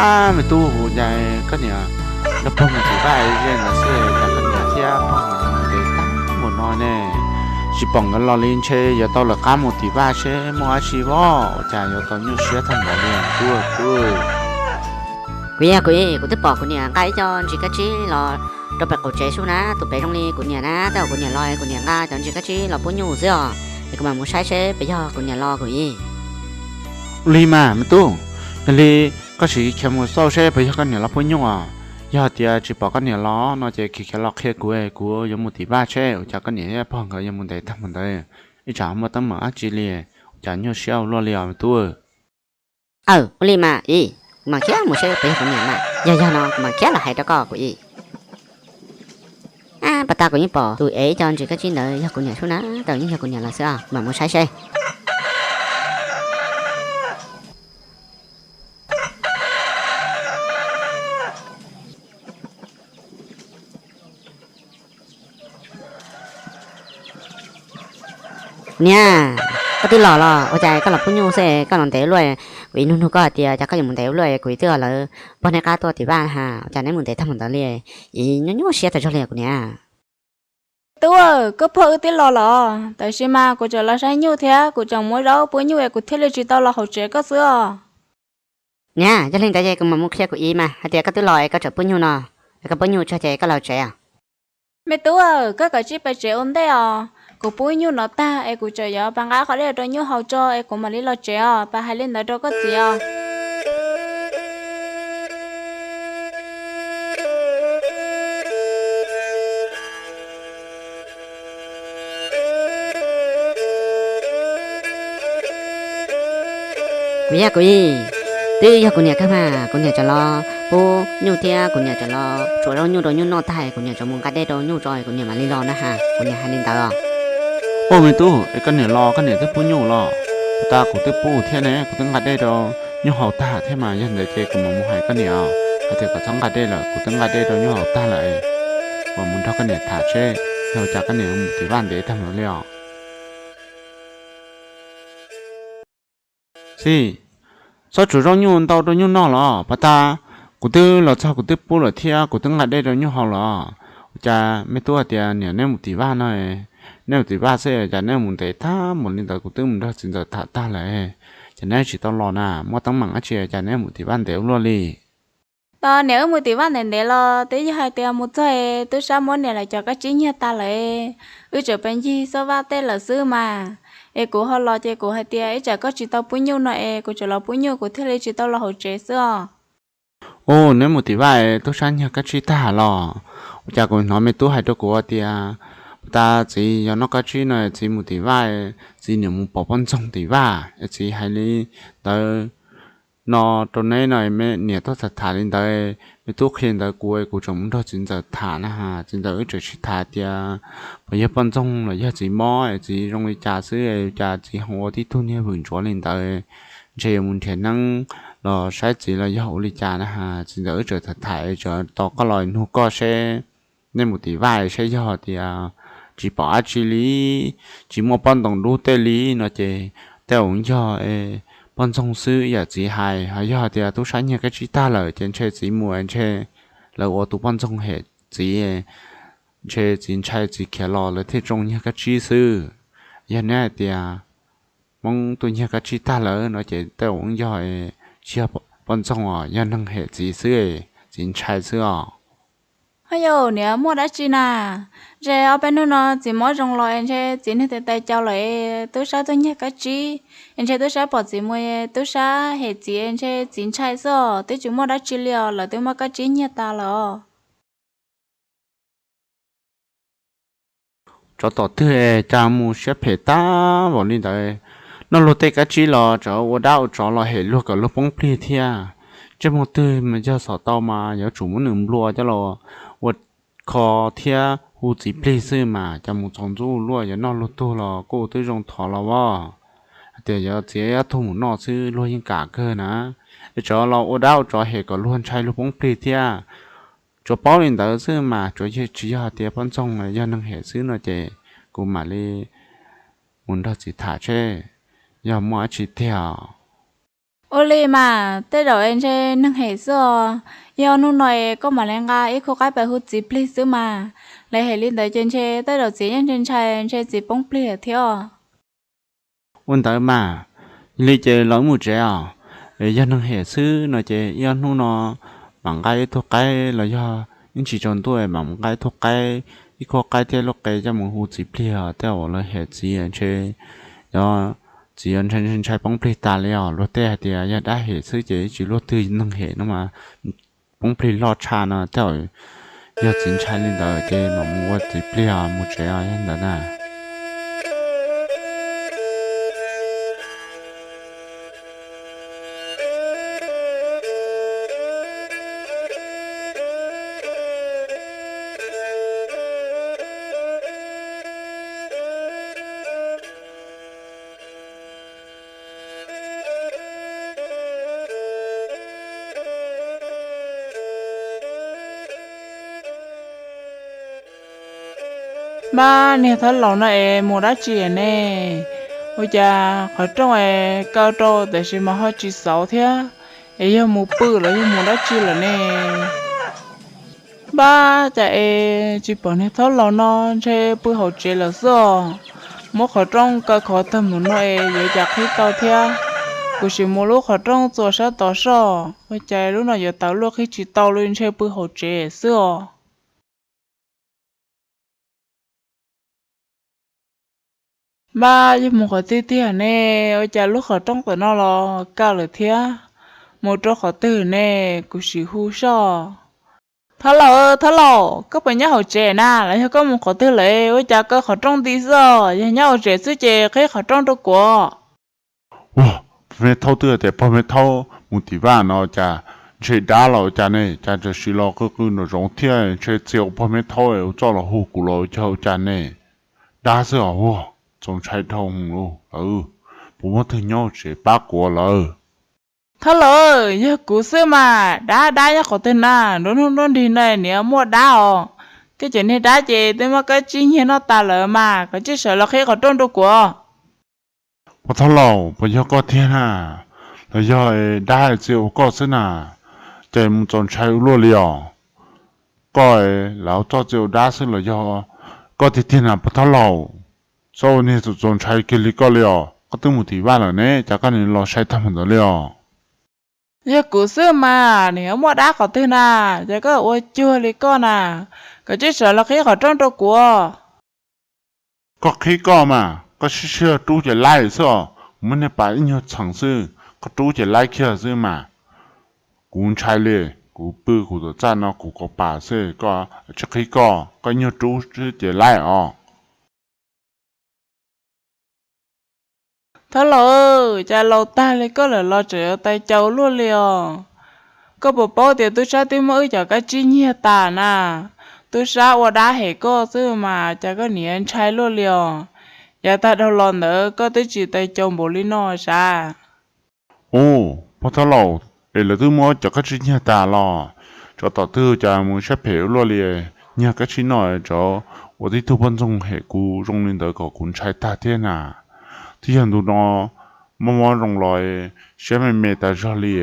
Me tub, ua cas koj niam nrog pog mus tim vaj ze ntawd xwb, cas koj niam thiab pog ntev tag npaum no ne? Tsis pom nkawd los li, ntshe yuav tau lawv qab mus tim vaj seb muaj dab tsi vov, ua cas yuav tau nyuaj siab tag npaum li tub. Kuv yog kuv, kuv twb pom kuv niam nqa ib co ntsis kab tsib los rau pem qaum tsev sub na, tus pem zoo li kuv niam na, tab sis kuv niam los kuv niam nqa cov ntsis kab tsib los pub nyuj xwb os, es kuv mam mus saib seb puas yog kuv niam los kuv ib. Ua li mas me tub, yog li koj sim khiav mus xauj seb puas yog koj niam los pub nyuj os. Yog tias tsis pom koj niam los no ces khiav khiav los qhia kuv, kuv yuav mus tim vaj seb ua cas koj niam thiab pog nkawd yuav mus ntev tag npaum ntawd, ib tsam muaj teeb meem dab tsi li, ua cas nyuaj siab ua luaj li os me tub. Aw, ua li mas ib, kuv mam khiav mus seb puas yog kuv niam mas, yog yog no kuv mam khiav los hais rau koj kuv ib. Ab, pas tas kuv yeej pom tus ev ib co ntsis kab tsib ntawd yog kuv niam sub na, tab sis yeej yog kuv niam los xwb os, kuv mam mus saib seb. Kuv niam, koj twb los los ua cas koj los pub nyuj xwb koj los ntev ua luaj? Kuv ib nug nug koj hais tias cas koj yuav mus ntev ua luaj, kuv ib twb los lawv pog neb qab tuaj tim vaj na, ua cas neb mus ntev tag npaum ntawd li? Ib nyuaj nyuaj siab tas zog li kuv niam. Tub, koj pog wb twb los los, tab sis mas kuv tseem los saib nyuj thiab kuv tseem muab zaub pub nyuj es kuv thiaj li tsis tau los hauv tsev koj xwb os. Niam, yog li ntawd ces kuv mam mus qhia kuv ib mas hais tias koj twb los es koj tseem pub nyuj no, es koj pub nyuj tso ces koj los tsev os. Me tub, koj kav tsij pais tsev ua ntej os, kuv pub nyuj no tag es kuv tseem yuav pais nqa qhov dej rau nyuj haus tso es kuv mam li los tsev os, pais hais li ntawd rau koj txiv os. Kuv yog kuv ib, twb yog kuv niam kawg mas, kuv niam tseem los pub nyuj thiab kuv niam tseem los tsuav zaub nyuj rau nyuj noj tag, kuv niam tseem mus nqa dej rau nyuj tso, kuv niam mam li los na has, kuv niam hais li ntawd os. Ua me tub, es koj niam los koj niam twb pub nyuj los? Puag ta kuv twb pub thiab ne, kuv twb nqa dej rau nyuj haus tag thiab mas, yog ntawd ces kuv mam mus hais koj niam hais tias kom txhob nqa dej lawm, kuv twb nqa dej rau nyuj haus tag lawm, kuv mus nrog koj niam tham seb yog ua cas koj niam mus tim vaj ntev tag npaum li os. Xib, txhob tsuav zaub nyuj ntau rau nyuj noj los? Puag ta kuv twb los txog kuv twb pub lawm thiab kuv twb nqa dej rau nyuj haus los. Ua cas me tub hais tias niam neb mus tim vaj no, neb mus tim vaj xwb cas neb mus ntev tag npaum li ntawd, kuv twb mus nrog txiv ntxawm tham tag lawm, ces neb tsis tau los na, muaj teeb meem dab tsi cas neb mus tim vaj ntev ua luaj li? Tos niam wb mus tim vaj ntev ntev los twb yog hais tias mus txog tub sab muab niam lawv cov kab tsib nyiag tas lawm, wb tseem pais ncig xub vaj tej lawm xwb mas. Es kuv ho los ces kuv hais tias ib tsam koj tsis tau pub nyuj no es kuv tseem los pub nyuj kuv thiaj li tsis tau los hauv tsev xwb os. Ua, neb mus tim vaj tub sab nyiag kab tsib tag los? Ua cas kuv hnov me tub hais rau kuv tias puag ta txiv yog noj kab tsib no txiv mus tim vaj, txiv niam mus pom poj ntxoog tim vaj es txiv hais li ntawd no rau neb no, niam tuaj tham tham li ntawd, me tub qhia ntawd kuv, kuv tseem mus nrog txiv ntxawm tham na has, txiv ntxawm wb tseem sib tham tias puas yog poj ntxoog los yog txiv mob, txiv zoo li cas xwb, cas txiv ho ua tib tug niag vwm ntsuav li ntawd, ntshe yuav mus nrhiav neeb los saib txiv los yog ua li cas na has, txiv ntxawm wb tseem tham tham tseem tos koj los nug koj seb nej mus tim vaj saib yog tias tsis pom dab tsi li, tsis muaj pob ntoo dub tej li no ces tej zaum yog poj ntxoog xwb yam txiv hais, ho yog tias tub sab nyiag kab tsib tag lawm ces ntshe txiv mus ntshe lawv ua tus poj ntxoog hem txiv, ntshe txiv ntshai txiv khiav los lawv thiaj tsoo nyiag kab tsib xwb. Yog neb hais tias Hmoob tuaj nyiag kab tsib tag lawm no ces tej zaum yog tsis yog poj ntxoog os, yog neeg hem txiv xwb, txiv ntshai xwb os. Ho yog niam muaj dab tsi na? Ntshe ob peb hnub no txiv mob zoo los es ntshe txiv niag tais tais caus lawm, tub sab tuaj nyiag kab tsib es ntshe tub sab pom txiv mus, tub sab hem txiv ntshe txiv ntshai xwb os, twb tsis muaj dab tsi li os, lawv twb muab kab tsib nyiag tas lawm os. Tsov tom twg cas mus siab phem tag npaum li ntawd, noj luag tej kab tsib los tseem ua dab ua tsov los hem luag kom luag poob plig thiab. Ntsej muag twg mas yog xom tau mas yuav tsum muab nws nplua coj los ua kho thiab hu txiv plig xwb mas cas mus txaus ntxub luaj, yuav noj luag tug los kuj twb zoo thov los vov. Hais tias yuav txiav ob tug mus noj xwb luag yeej kam kawg na. Es tseem los ua dab ua tsov hem kom luag ntshai luag poob plig thiab. Tsuas paub li ntawd xwb mas tsuas tsis yog tias poj ntxoog, yog neeg hem xwb no ces kuv mam li mus nrog txiv tham seb yog muaj dab tsi tiag os. Li mas tej zaum es ntshe neeg hem xwb os. Yog hnub no es koj mam li nqa ib khub qaib pais hu txiv plig xwb mas. Lawv hem li ntawd ces ntshe tej zaum txiv yeej ntshai ntshai, ntshe txiv poob plig lawm thiab. Ua ntawd mas, yog li ces los mus tsev os. Yog neeg hem xwb no ces ib ob hnub no mam nqa ib tug qaib los yog ib ntsis tsaus ntuj mam nqa ib tug qaib, ib khub qaib thiab lub qe coj mus hu txiv plig os. Tej zaum lawv hem txiv ntshe, yog txiv ntshai ntshai poob plig tas li os. Luag tej hais tias yog dab hem xwb ces tsis luaj twg neeg hem no mas poob plig loj tshaj no. Tej zaum yog txiv ntshai li ntawd ces mam mus ua txiv plig os, mus tsev os, yog ntawd na. Npab, niag thaub laus no es mus dab tsi ne? Ua cas qhov rooj es kaw rau tiam sis mas ho tsis xauv thiab, es yog mus pw los yog mus dab tsi lawm ne? Npab, cas es tsis pom niag thaub laus no, ntshe pw hauv tsev lawm xwb os. Muab qhov rooj kaw khov tag mus no es yuav cas qhib tau thiab. Kuv sim mus lub qhov rooj txuas sab tod soj, ua cas lub no yuav tawv luaj, qhib tsis tau li, ntshe pw hauv tsev xwb os. Npab, yog mus qhov twg tiag ne? Ua cas lub qhov rooj tom no los kaw lawm thiab? Mus rau qhov twg ne? Kuv sim hu soj. Thaub laus, thaub laus, koj puas nyob hauv tsev na los yog koj mus qhov twg lawm? Ua cas kaw qhov rooj nti xwb os? Yog nyob hauv tsev xwb ces qhib qhov rooj rau kuv. Ua, pog me thaub twb hais tias pog me thaub mus tim vaj no cas ntshe dab los ua cas ne? Cas tam sim los qw qw nraum zoov thiab, ntshe txia ua pog me thaub ua txoj los hu kuv los ua cas ne? Dab xwb os. Ua, txaus ntshai dhau lawm. Puas muaj twg nyob hauv tsev pab kuv lawm? Thaub laus, yog kuv xwb mas. Dab, dab nyob qhov twg na? Nruab hnub nruab nrig no niam muaj dab os. Koj cov niag dab ces twb muab kab tsib nyiag noj tas lawm mas, koj cia li sawv los qhib qhov rooj rau kuv. Pog thaub laus, puas yog koj tiag na? Los yog dab txia ua koj xwb na? Ces mus txaus ntshai ua luaj li os. Koj, lawv txoj txia ua dab xwb los yog koj tiag tiag na pog thaub laus? Txhob ua niag txaus ntshai kiag li koj li os. Koj twb mus tim vaj lawm ne, cas koj nim los sai tag mus ntawd li os? Yog kuv xwb mas, nim muaj dab qhov twg na? Ces koj ua cuag li koj na, koj cia li sawv los qhib qhov rooj rau kuv. Koj qhib koj mas, koj sib sib rub ces laib xwb os. Kuv muab niag pas ib nyuag txheem xwb, koj rub ces laib kiag xwb mas. Kuv ntshai li, kuv pw kuv tuam txaj no kuv kaus pas xwb, koj tsis qhib koj, koj ib nyuag rub xwb ces laib os. Thaub laus, cas laus tag li koj lawm los tseem yuav tais caus luaj li os? Koj puas paub tias tub sab twb muab wb cov kab tsib nyiag tas na? Tub sab ua dab hem koj xwb mas cas koj nim ntshai luaj li os? Yav tag dhau los ntawd koj twb tsis tais caus npaum li no sav. Ub, pog thaub laus, es lawv twb muab cov kab tsib nyiag tas los? Tsov tom twg cas mus siab phem ua luaj li, nyiag kab tsib no tsov, ua tib tug poj ntxoog hem kuv zoo li ntawd kom kuv ntshai tag thiab na. Twb yog ntu no mob mob zoo los siab me me tas zog li,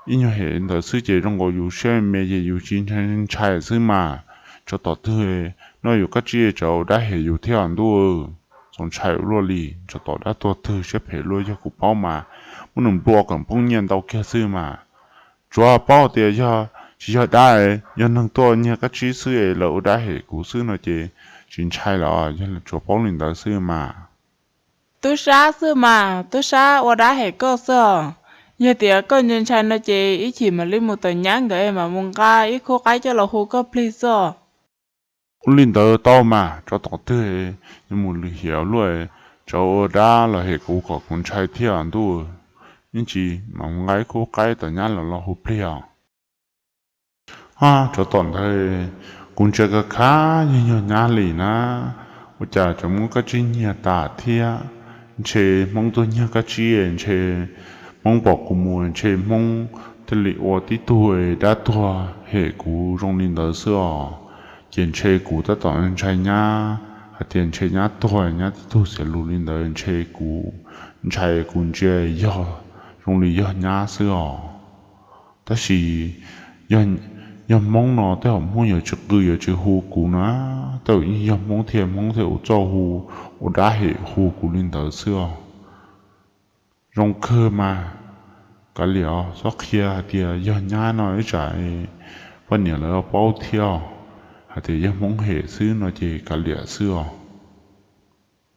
ib nyuag hem ntawd xwb ces zoo nkaus yus siab me me ces yus tsis ntshai xwb mas. Tsov tom twg noj yus kab tsib tsov ua dab hem yus thiab ntuj. Txaus ntshai ua luaj li, tsov tom dab tuag twg siab phem luaj, yog kuv paub mas muab nws nplua kom poob nyiaj ntau kiag xwb mas. Tsuav paub tias yog tsis yog dab, yog neeg tuaj nyiag kab tsib xwb es lawv ua dab hem kuv xwb no ces tsis ntshai los yog tsuav paub li ntawd xwb mas. Tub sab xwb mas, tub sab ua dab hem koj xwb os. Yog tias koj ntshai ntshai no ces ib chim mam li mus tom nyab nkawd mam mus nqa ib khub qaib coj los hu koj plig xwb os. Ua li ntawd tau mas, tsov tom twg yuav mus lwm hiam luaj, tsov ua dab los hem kuv kom kuv ntshai thiab ntuj. Ib chim mam mus nqa ib khub qaib tom nyab los los hu plig os. Tsov tom ntawd, kuv ntsia khav khav yog nyuag nyab li na, ua cas tsov muab kab tsib nyiag tas thiab. Ntshe Hmoob tuaj nyiag kab tsib, ntshe Hmoob pom kuv mus ntshe Hmoob thiaj li ua tib tug dab tuag hem kuv zoo li ntawd xwb os. Ces ntshe kuv tab tom ntshai nyab hais tias ntshe nyab tuag nyab tib tug xiav lus li ntawd, ntshe kuv ntshai, kuv ntsia yog zoo li yog nyab xwb os. Tab sis yog Hmoob no tej zaum Hmoob yuav tsis qw yuav tsis hu kuv na, tej zaum yeej yog Hmoob thiaj, Hmoob thiaj ua txuj hu, ua dab hem hu kuv li ntawd xwb os. Zoo kawg mas, kav liam os, txhob qhia hais tias yog nyab no ib tsam poj niam lawv paub thiab os, hais tias yog Hmoob hem xwb no ces kav liam xwb os.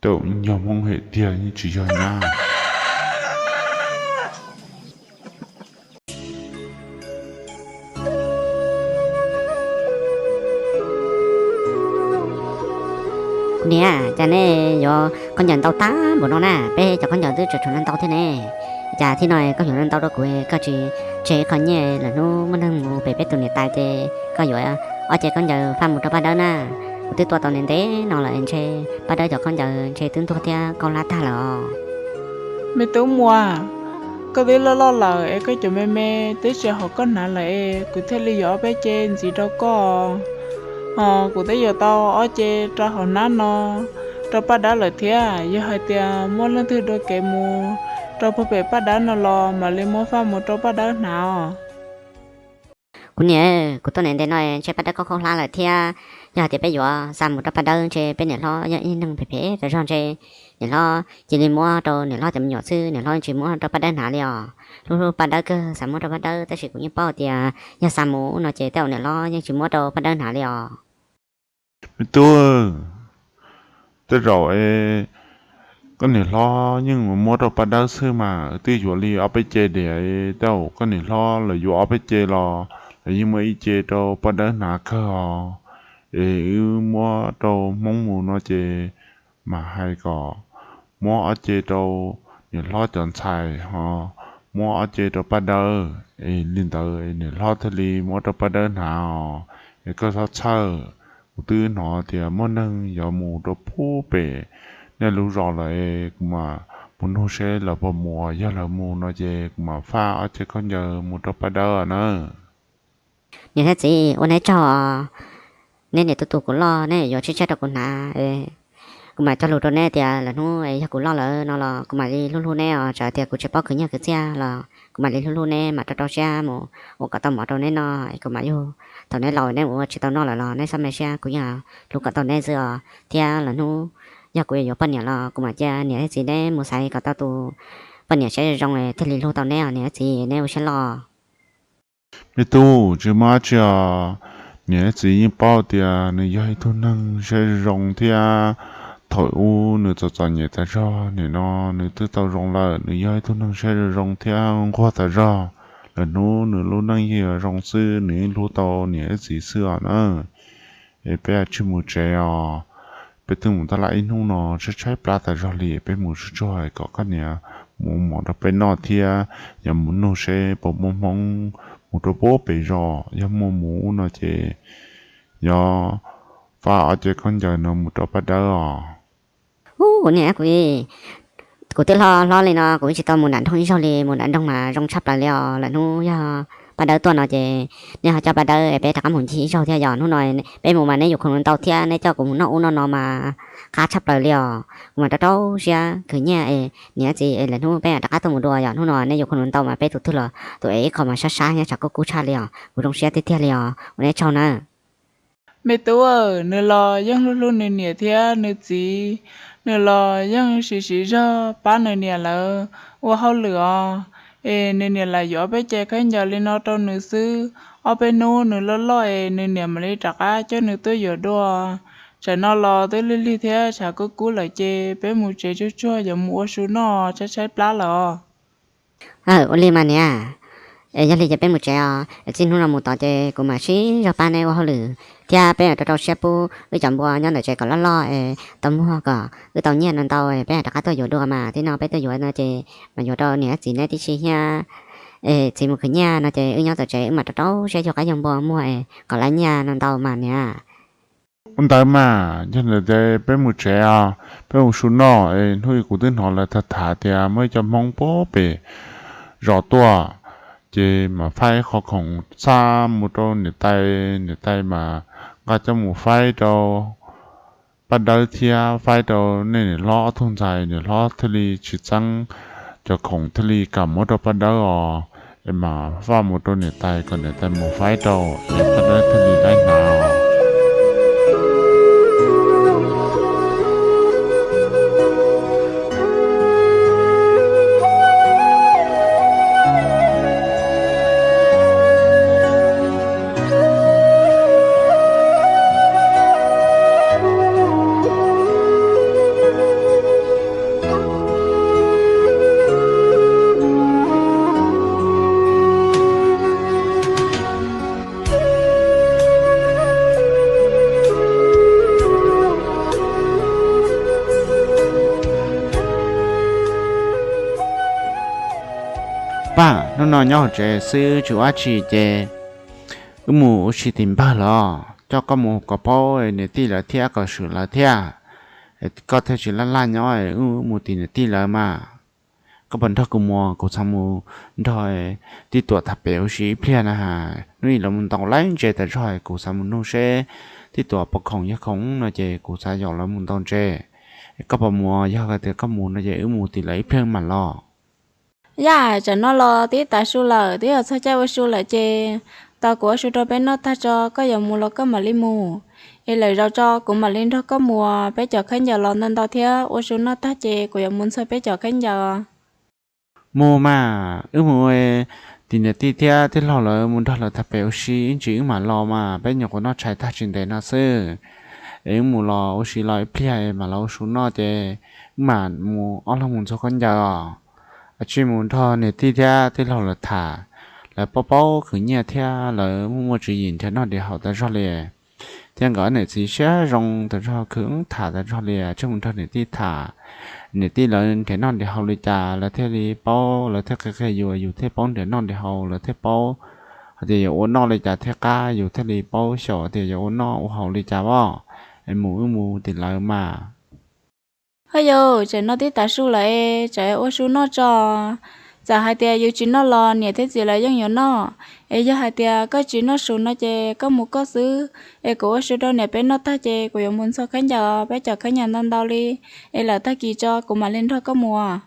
Tej zaum yog Hmoob hem tiag yeej tsis yog nyab. Kuv niam, cas nej yuav khaub ncaws ntau tag npaum no na? Peb cov khaub ncaws twb tseem tshuav ntau thiab ne. Cas thaum no koj yuav ntau rau kuv, koj tsis tseg qho nyiaj lawm hnub muaj neeg mus pem peb tus niam tais ces koj yuav ob ce khaub ncaws faj mus rau Paj Dawb na. Kuv twb tua tau ntev ntev no lawm ntshe Paj Dawb cov khaub ncaws ntshe twb ntuag thiab qaug hlab tag lawm os. Me tub Muas, koj twb loj loj lawm es koj cov me me twb tsis haum koj hnav lawm es kuv thiaj li yuav ob peb ce ntxiv rau koj. Hos kuv twb yuav tau ob ce rau hauv hnab no rau Paj Dawb lawm thiab. Yog hais tias muaj leej twg dua kev mus rau puag pem Paj Dawb no los mam li muab faj mus rau Paj Dawb hnav os. Kuv niam, kuv tuaj ntev ntev no ntshe Paj Dawb qaug hlab lawm thiab. Yog hais tias peb yuav xa mus rau Paj Dawb ntshe peb niam hlob yog ib neeg phem phem tas zog ntshe niam hlob cia li muab rau niam hlob cov me nyuam xwb, niam hlob tsis muab rau Paj Dawb hnav li os. Hlub hlub Paj Dawb kawg xav muab rau Paj Dawb tab sis kuv yeej paub tias yog xa mus no ces tej zaum niam hlob yeej tsis muab rau Paj Dawb hnav li os. Me tub, tej zaum es koj niam hlob yeej muab rau Paj Dawb xwb mas, twb yuav li ob peb ce diam, tej zaum koj niam hlob lawv yuav ob peb ce los lawv yeej muab ib ce rau Paj Dawb hnav kawg os. Es wb muab rau Hmoob mus no ces mam hais kom muab ob ce rau niam hlob cov ntxhais hos muab ob ce rau Paj Dawb, es li ntawd niam hlob thiaj li muab rau Paj Dawb hnav os. Es koj txhob txhawj, kuv twb hnov tias muaj neeg yuav mus rau puag pem nej lub zos lawm es kuv mam mus nug seb lawv puas mus, yog lawv mus no ces kuv mam faj ob ce khaub ncaws mus rau Paj Dawb na. Niam thiab txiv, ua neb tsaug os. Neb niam tu tu kuv loj, neb yuav tshiab tshiab rau kuv hnav. Kuv mam cog lus rau neb tias lwm hnub yog kuv loj lawm no los kuv mam li hlub hlub neb os, txawm tias kuv tsis paub khwv nyiaj khwv txiaj los kuv mam li hlub hlub neb, mam rau rau siab mus ua kom tau mov rau neb noj, kuv mam yug. Thaum neb laus neb ua tsis tau noj lawm los neb txhob me siab, kuv yeej hlub kom tau neb xwb os. Thiab lwm hnub yog kuv yuav poj niam los kuv mam cia niam thiab txiv neb mus xaiv kom tau tus poj niam siab zoo zoo thiaj li hlub tau neb os niam thiab txiv, neb ua siab loj. Me tub, tsis muaj dab tsi os. Niam thiab txiv yeej paub tias nws yog ib tug neeg siab zoo zoo thiab thaum ub nws txom txom nyem tas zog, nim no nws twb tau zoo lawm, nws yog ib tug neeg siab zoo zoo thiab nquag tas zog. Lwm hnub nws lub neej yeej yuav zoo xwb, nws yeej hlub tau niam thiab txiv xwb os na. Es peb tsij mus tsev os. Peb twb mus tab laj ib hnub no tshaib tshaib plab tas zog li, peb mus tsuag tsuag kom koj niam mus mov rau peb noj thiab yuav mus nug seb puas muaj Hmoob mus rau puag pem zos, yog muaj mus no ces yuav faj ob ce khaub ncaws no mus rau Paj Dawb os. Ub, kuv niam kuv, kuv twb hlob hlob li no kuv tsis tau mus nram nroog ib zaug li, mus nram nroog mas zoo tshaj plaws li os. Lwm hnub yog Paj Dawb tuaj no ces nej ho coj Paj Dawb es peb rov qab mus ncig ib zaug thiab, yog hnub no peb mus mas neb yuav khoom ntau thiab neb coj kuv mus noj ub noj no mas qab tshaj plaws li os. Kuv mas rau rau siab khwv nyiaj es niam txiv es lwm hnub peb rov qab tuaj mus dua, yog hnub no neb yuav khoom ntau mas peb tus twg los tus es ib qho mas sab sab thiab tshav kub kub tshaj li os. Kuv zoo siab tiag tiag li os, ua neb tsaug na. Me tub, nws los yeej hlub hlub nws niam thiab nws txiv, nws los yeej siv siv zog pab nws niam lawv ua hauj lwm os. Es nws niam lam yuav ob peb ce khaub ncaws li no rau nws xwb, ob peb hnub nws loj loj es nws niam mam li rov qab coj nws tuaj yuav dua. Tsam no los twb lig lig thiab tshav kub kub lawm ces peb mus tsev tsuag tsuag yuav mus ua su noj, tshaib tshaib plab lawm os. Ua li mas niam, es yog li ces peb mus tsev os, txij hnub no mus tod ces kuv mam sib zog pab neb ua hauj lwm thiab peb rau rau siab pub wb cov npua nyob ntawm tsev kom loj loj es tau muag kom wb tau nyiaj no ntau es peb rov qab tuaj yuav dua mas. Tib no peb tuaj yuav no ces mas yuav rau niam txiv neb tib si thiab. Es txiv mus khwv nyiaj no ces wb nyob tom tsev wb mam rau rau siab yug qab yug npua muag es kom lawv nyiaj no ntau mas niam. Ua ntawd mas yog ntawd ces peb mus tsev os, peb mus su noj es hnub ib kuv twb hnov lawv tham tham tias muaj ib co Hmoob puag pem zos tuaj, ces mam faib qhov khoom xa mus rau niam tais, niam tais mas nqa coj mus faib rau Paj Dawb thiab faib rau nej niam hlob ob tug ntxhais, niam hlob thiaj li tsis txeeb cov khoom thiaj li kam muab rau paj dawb os, es mam faj mus rau niam tais kom niam tais mus faib rau, es paj dawb thiaj li laib hnav. Paj, hnub no nyob hauv tsev xwb tsis ua dab tsi ces wb mus ua si tim npawg los coj koj mus kom paub niam tij lawv thiab kom swm lawv thiab. Koj thiaj tsis laj laj nyob, wb mus tim niam tij lawv mas. Koj puas nrog kuv mus? Kuv xav mus nrog tij Tuam tham pem ua si ib pliag na. Hnub ib los mus ntaus laib ntses tas zog, kuv xav mus nug seb tij Tuam puas khoom, yog khoom no ces kuv xav yaum lawv mus ntaus ntses. Koj puas mus? Yog tias koj mus no ces wb mus tim lawv ib pliag mam los. Yaj, tsam no los twb tav su lawm, twb yog txog caij ua su lawm ces tos kuv ua su rau peb noj tag tso koj yuav mus los koj mam li mus. Es lwm zaus tso kuv mam li nrog koj mus, peb cov khaub ncaws los ntau ntau thiab, ua su noj tag ces kuv yuav mus ntxhua peb cov khaub ncaws. Mus mas, wb mus tim niam tij thiab tij laug lawv mus nrog lawv tham pem ua si ib ntsis wb mam los mas, peb nyuam qhuav noj tshais tag tsis ntev no xwb. Es wb mus los ua si los ib pliag mam los ua su noj ces wb mam mus ob leeg mus ntxhua khaub ncaws os. Cia li mus nrog niam tij thiab tij laug lawv tham, lawv paub paub khwv nyiaj thiab lawv muaj muaj tswv yim nrhiav noj nrhiav haus tas zog li. Thiab nkawd niam txiv siab zoo tas zog, khwv tham tas zog li, cia li mus nrog niam tij tham. Niam tij lawv nrhiav noj nrhiav haus li cas lawv thiaj li paub, lawv thiaj qhia qhia yus, yus thiaj paub nrhiav noj nrhiav haus, lawv thiaj paub hais tias yuav ua noj li cas thiaj qab, yus thiaj li paub xyaum tias yuav ua noj ua haus li cas os. Es mus wb mus tim lawv mas. Hov yus, tsam no twb tav su lawm es tsam ua su noj tso. Txawm hais tias yus tsis noj los niam thiab txiv lawv yeej yuav noj. Es yog hais tias koj tsis noj su no ces koj mus koj xwb, es kuv ua su rau niam peb noj tag ces kuv yuav mus ntxhua khaub ncaws, peb cov khaub ncaws ntau ntau li, es lawm tag kis tso kuv mam li nrog koj mus.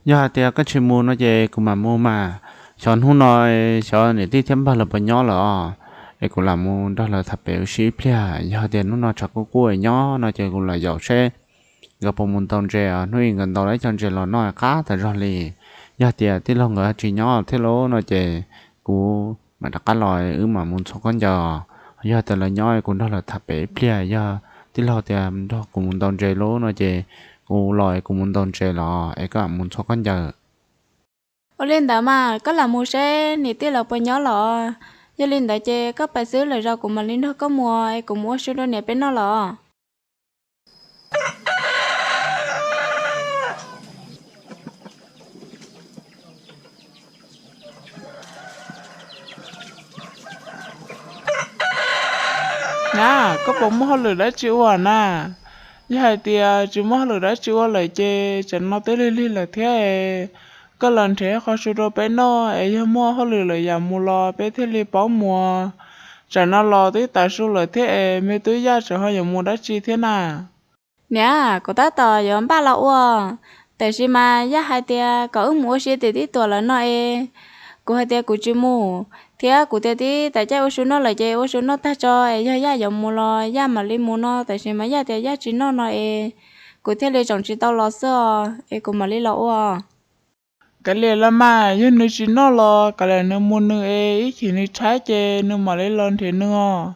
Yog hais tias koj tsis mus no ces kuv mam mus mas. Xyov hnub no, xyov niam tij thiab npawg lawv puas nyob lawm os, es kuv lam mus nrog lawv tham pem ua si ib pliag. Yog tias hnub no tshav kuj kuj nyob no ces kuv lam yaum seb nkawd puas mus ntaus ntses os. Hnub ib nkawd ntaus lawv cov ntses los noj qab tas zog li. Yog tias tij laug nkawd tsis nyob thiab lawm no ces kuv mam rov qab los wb mam mus ntxhua khaub ncaws. Yog tias lawv nyob kuv nrog lawv tham pem ib pliag, yog tij laug tias nrog kuv mus ntaus ntses lawm no ces kuv los kuv mus ntaus ntses los es koj mus ntxhua khaub ncaws. Ua li ntawd mas koj lam mus seb niam tij lawv puas nyob los. Yog li ntawd ces koj pai xwb, lwm zaus kuv mam li nrog koj mus es kuv mus ua su rau niam peb noj los. Na, koj puas muaj hauj lwm dab tsi ua na? Yog hais tias tsis muaj hauj lwm dab tsi ua lawm ces tsam no twb lig lig lawm thiab es koj los nrhiav qhov su rau peb noj es yog muaj hauj lwm lawm yam mus los peb thiaj li paub mus. Tsam no los twb tav su lawm thiab es me tub Yaj tseem ho yuav mus dab tsi thiab na? Niam, kuv tab tom yuav npaj los ua, tiam sis mas Yaj hais tias kom wb mus ua si tim tij Tuam lawv no es kuv hais tias kuv tsis mus, thiab kuv tias tib tav caij ua su noj lawm ces ua su noj tag tso es yog Yaj yuav mus los Yaj mam li mus no, tiam sis mas Yaj tias Yaj tsis noj no es kuv thiaj li tseem tsis tau los xwb os, es kuv mam li los ua. Kav liam los mas, yog nws tsis noj los kav liam nws mus nws es ib chim nws tshaib ces nws mam li los nrhiav nws os.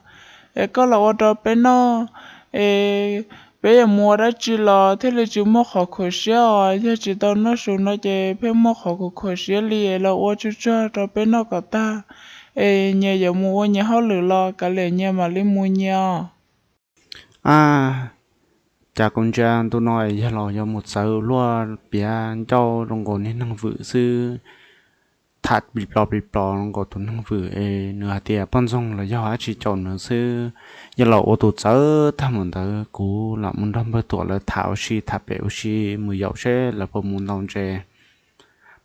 Es koj los ua rau peb noj es peb yuav mus ua dab tsi los thiaj li tsis muaj qhov khuam siab os. Yog tsis tau noj su no ces pheej muaj qhov khuam khuam siab li es los ua tsuag tsuag rau peb noj kom tag es nyias yuav mus ua nyias hauj lwm los kav liam nyias mam li mus nyias os. A, cas kuv ntsia ntu no yawg laus yuav mus txawv luaj piav ncauj zoo nkaus niag neeg vwm xwb. Tham plis plos plis plos zoo nkaus tus neeg vwm es nws hais tias poj ntxoog los yog dab tsi caum nws xwb. Yawg laus ua tus txawv tag mus ntawd, kuv lam mus nrog npawg Tuam lawv tham ua si, tham pem ua si mus yaum seb lawv puas mus ntaus ntses.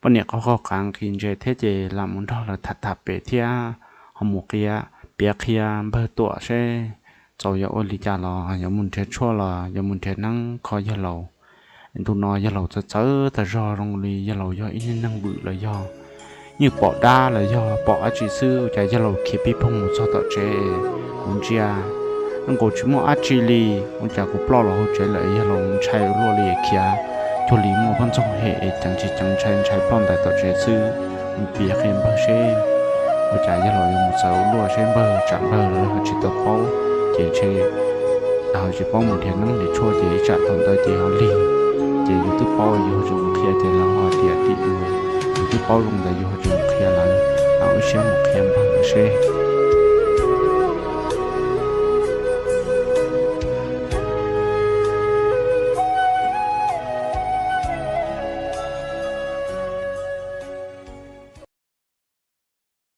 Poj niam qaug qaug qav nqhis ntses thiab ces lam mus nrog lawv tham tham pem thiab ho mus qhia, piav qhia npawg Tuam seb txaus yuav ua li cas los yuav mus nrhiav tshuaj los yuav mus nrhiav neeb kho yawg laus. Ntu no yawg laus txawv txawv tag zog zoo li yawg laus yog ib niag neeg vwm los yog yeej pom dab los yog pom dab tsi xwb, ua cas yawg laus khiav pib phoog mus txog tom tsev. Kuv ntsia zoo nkaus tsis muaj dab tsi li, ua cas kuv ploj los hauv tsev lawm, yawg laus ntshai ua luaj li, khiav cuag li muaj poj ntxoog hem es ceev tsis ceev, ntshai ntshai ploj ntais tom tsev xwb. Mus piav qhia npawg seb ua cas yawg laus yuav mus txawv ua luaj, seb npawg tsam npawg los ho tsis tau paub, ces ntshe ho tsis paub mus nrhiav neeb nrhiav tshuaj, ces ib tsam thaum ntawd ces ho lig, ces yus twb paub yus ho tsis mus qhia ces lawv ho tias tim yus, yus twb paub zoo ntawd yus ho tsis mus qhia lawv, wb siab mus qhia npawg lawv seb